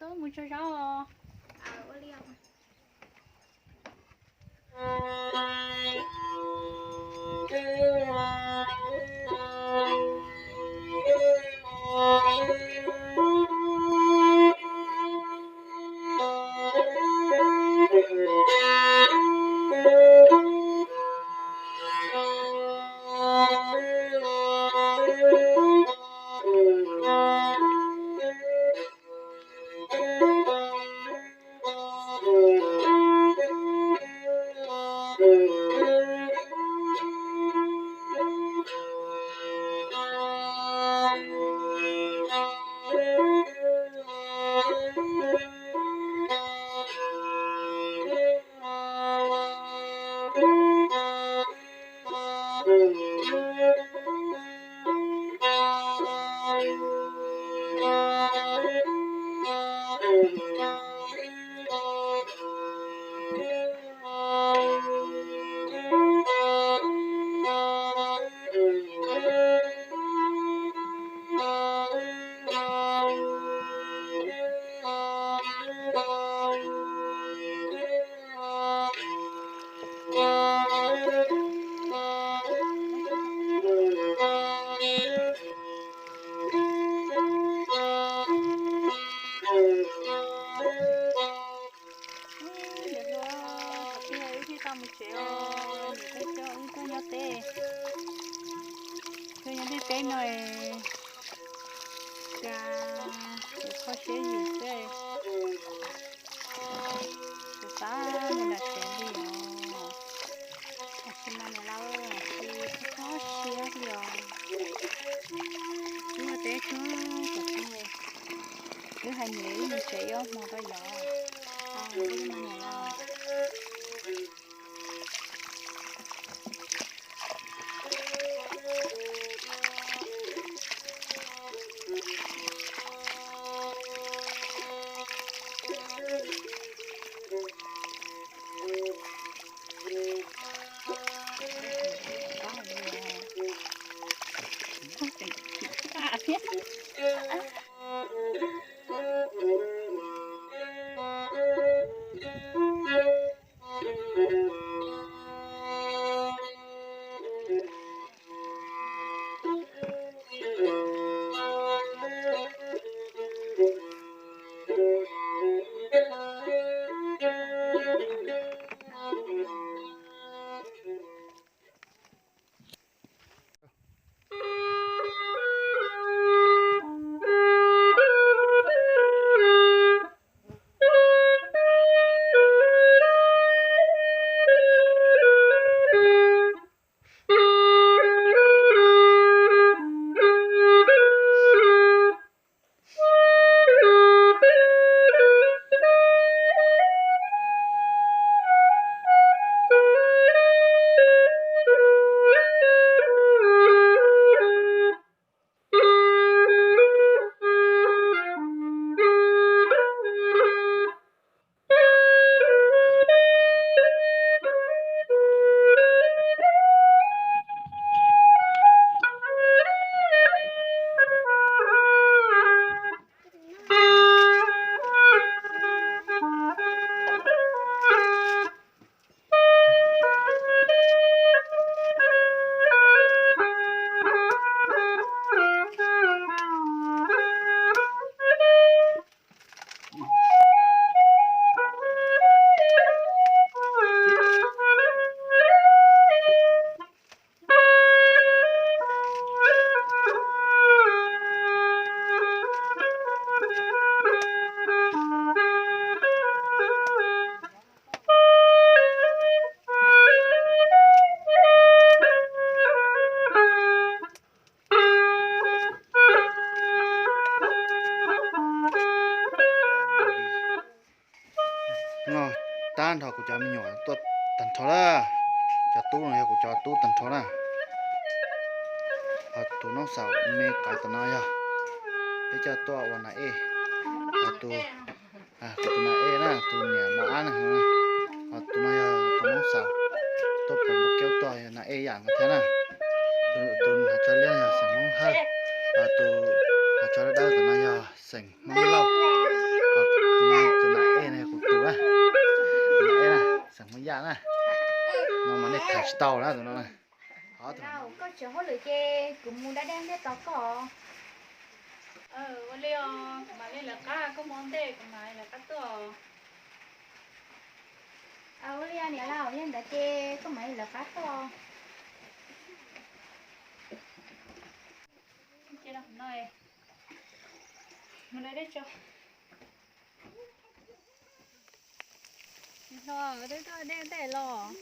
Mus tso zaub os. Ib pliag wb thiaj tau mus tsev os, niam peb coj wb tuaj nyob teb. Tuaj nyob tej teb no es cas tseem kho siab yus xwb. Kuv xav mus nram tsev li os. Tab sis mas niam laus, tsis kho siab li os. Wb ua teb tsuag tsuag, wb hais niam wb mus tsev ib ob hmo rau yom. Tau, wb mas niam laus. No, tag nrho kuv cov me nyuam tuaj tag nrho na. Cov tub no yog kuv cov tub tag nrho na. Ho tus noob xaus me qhov tom no yog peb coj tuaj ua nas ej. Ho tus, tus nas ej na, tus niam mos ab na. Ho tus no yog tus noob xaus tuaj pem npua kiab tuaj yog nas ej yam nkaus thiab na. Tus hnav tsho liab yog xeem Hmoob Hawj. Ho tus hnav tsho dawb dawb tom no yog xeem Hmoob Lauj. Ho Tau lawm tus no. Koj tsis hauj lwm ces kuv mus da dej ntej tos koj. Ua li os, kuv mam li lawv qab, koj mus ua ntej kuv mam li lawv qab tuaj. Ua li niam laus, yog ntawd ces koj mam li lawv qab tuaj. Mus da dej tso. Twb tuaj dej ntej los.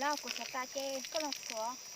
Los kuv xav tas ces koj los xav.